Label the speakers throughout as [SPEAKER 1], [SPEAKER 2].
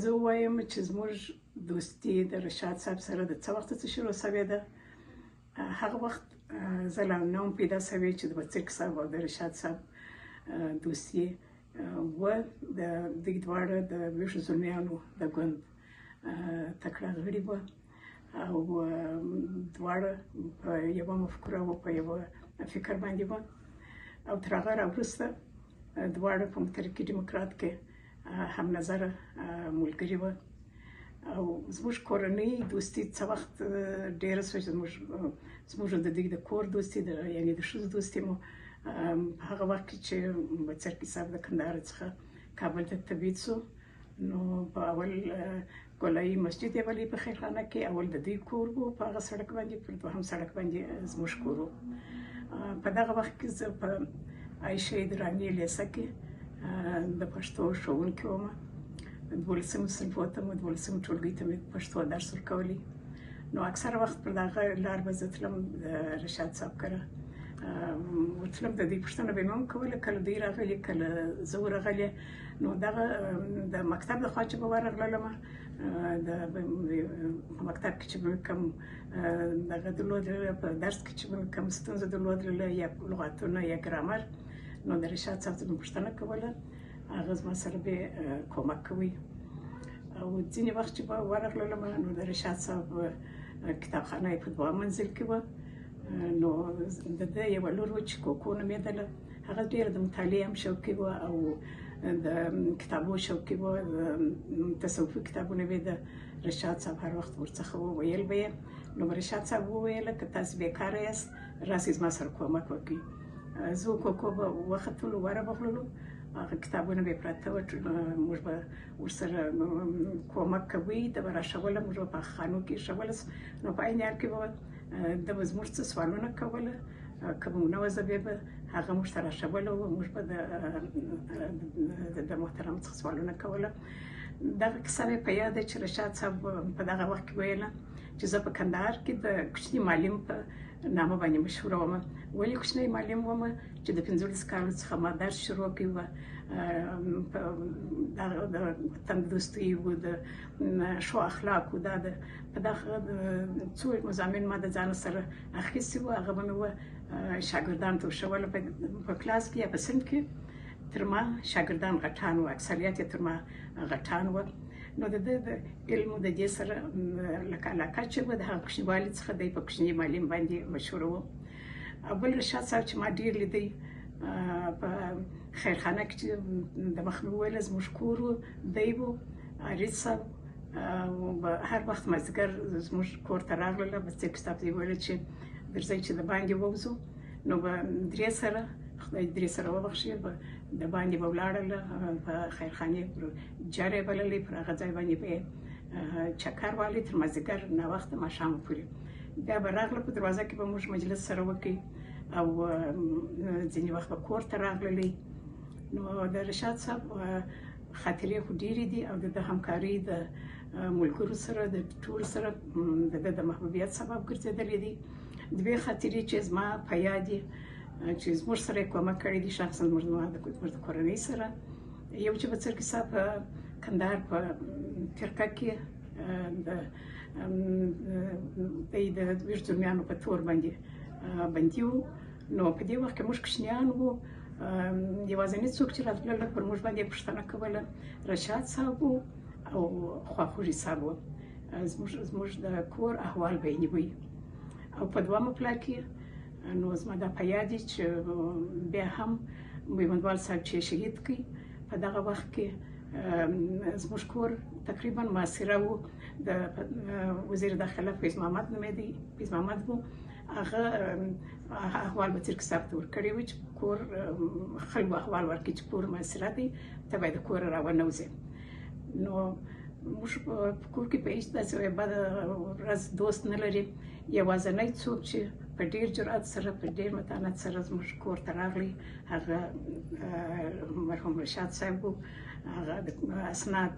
[SPEAKER 1] زه ووایم چې زموږ دوستي د رشاد صاحب سره د څه وخت څخه شروع شوې ده. هغه وخت زه لا نه وم پیدا شوې چې د بڅرک صاحب او د رشاد صاحب دوستي و. د دوی دواړه د ویښو زلمیانو د ګوند تکړه غړي وه او دواړه په یوه مفکوره او په یوه فکر باندې وه. او تر هغه راوروسته دواړه په مترقي دیموکرات کې هم نظره ملګري وه. او زموږ کورنۍ دوستي څه وخت ډېره شوه چې زموږ د دوی د کور دوستي، یعنې د ښځو دوستي مو په هغه وخت کې چې بڅرکي صاحب د کندهار څخه کابل ته تبعید شو، نو په اول ګولایي مسجد یې ولې په خیرخانه کې اول د دوی کور و په هغه سړک باندې، پر دوهم سړک باندې زموږ کور و. په دغه وخت کې زه په عایشه دراني لیسه کې د پښتو ښوونکې وم. دولسم صنف ته مې، دولسم ټولګي ته مې پښتو درس ورکولی. نو اکثره وخت پر دغه لار به زه تلم، د رشاد صاحب کره ورتلم، د دوی پوښتنه به مې هم کوله، کله دوی راغلي کله زه ورغلې. نو دغه د مکتب لخوا چې به ورغللم، د مکتب کې چې به مې کوم دغه درلودله، په درس کې چې به مې کوم ستونزه درلودله، یا لغاتونه یا ګرامر، نو د رشاد صاحب څخه مې پوښتنه کوله، هغه زما سره به کومک کوي. او ځینې وخت چې به ورغللم، نو د رشاد صاحب کتابخانه یې په دوه منزل کې وه. نو د ده یوه لور وه چې کوکو نومېدله، هغه ډېره د مطالعې هم شوقي وه او د کتابو شوقي وه، تصوفي کتابونه به د رشاد صاحب هر وخت ورڅخه ویل به یې. نو رشاد صاحب وویل که تاسې بېکاره یاست راسئ زما سره کومک وکړئ. زه کوکو به وختلو ورغللو، هغه کتابونه به پراته وه، موږ به ورسره کومک کوي، ده به راښوله، موږ به په خانو کې ښوله. نو په عین حال کې به ده به زموږ څه سوالونه کوله، که به مو نه وه زده به هغه موږ ته راښوله او موږ به د محترم څخه سوالونه کوله. دغه کیسه مې په یاد ده چې رشاد صاحب په دغه وخت کې ویله چې زه په کندهار کې د کوچني معلم په نامه باندې مشهوره وم. ولې کوچنی معلم وم؟ چې د 15 کالو څخه ما درس شروع کړی وه. د تندرستۍ و د ښو اخلاقو دا د په دغه څو مضامین ما د ځانه سره اخیستي وو، هغه به مې وه شاګردانو ته ورښوله په کلاس کې یا په صنف کې. تر ما شاګردان غټان وو، اکثریت یې تر ما غټان وو. نو د ده د علم د دې سره لکه علاقه چې وه، د هغه کوچنیوالي څخه دی په کوچني معلم باندې مشهور و. او بل رشاد صاحب چې ما ډېر لیدی په خیرخانه کې چې د مخ مې وویله زموږ کور و، دی و عارض صاحب هر وخت مازدیګر زموږ کور ته راغلله. بڅرکي صاحب ته یې وویل چې درځئ چې د باندې ووځو. نو به درې سره، خدای درې سره وبخښي، به د باندې به ولاړله په خیرخانې پر جرې بللې، پر هغه ځای باندې به یې چکر والی تر مازدیګر ناوخته ماښامه پورې. بیا به راغله په دروازه کې به موږ مجلس سره وکړي او ځینې وخت به کور ته راغللې. نو د رشاد صاحب خاطرې خو ډېرې دي او د ده همکاري د ملګرو سره د ټولو سره د ده د محبوبیت سبب ګرځېدلې دي. دوې خاطرې چې زما په یاد دي چې زموږ سره یې کومک کړی دي، شخصا زموږ د کورنۍ سره. یو چې بڅرکي صاحب په کندهار په فرقه کې د د ویښ زلمیانو په تور باندې بندي و. نو په دې وخت کې موږ کوچنیان وو، یوازینی څوک چې راتلله پر موږ باندې پوښتنه کوله رشاد صاحب و او خواخوږي صاحب و. زموږ د کور احوال به یې نیوی. او په دوهمه پلا کې نو زما دا په یاد دي چې بیا هم میوندوال صاحب چې شهید کړي، په دغه وخت کې زموږ کور تقریبا محاصره و. د وزیر داخله فیض محمد نومېدی، فیض محمد و، هغه احوال بڅرکي صاحب ته ورکړی و چې کور خلکو احوال ورکړي چې کور محاصره دی، ته باید د کوره راونه وځې. نو موږ په کور کې په هېڅ داسې بده ورځ دوست نه لري. یوازنی څوک چې په ډېر جرأت سره په ډېر متانت سره زموږ کور ته راغلی هغه مرحوم رشاد صاحب و. هغه د اسناد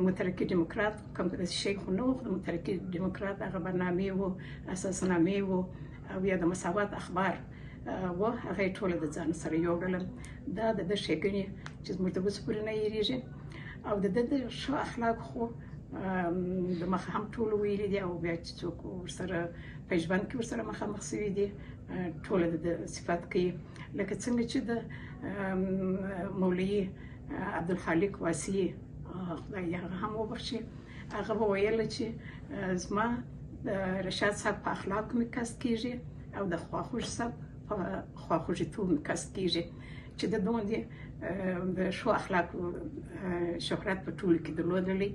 [SPEAKER 1] مترقي دیموکرات کوم داسې شی خو نه و، خو د مترقي دیموکرات هغه برنامې و، اساسنامې و او یا د مساوات اخبار و، هغه یې ټوله د ځان سره یوړله. دا د ده ښېګڼې چې زموږ د اوسه پورې نه هېرېږي. او د ده د ښه اخلاق خو د مخه هم ټولو ویلي دي، او بیا چې څوک ورسره په ژوند کې ورسره مخامخ سوي دي، ټوله د ده صفت کوي. لکه څنګه چې د مولوي عبدالخالق واسي، خدای دې هغه هم وبخښي، هغه به ویل چې زما د رشاد صاحب په اخلاقو مې کست کېږي او د خواخوږي صاحب په خواخوږیتوب مې کست کېږي، چې د دوندې د ښو اخلاقو شهرت په ټولو کې درلودلی.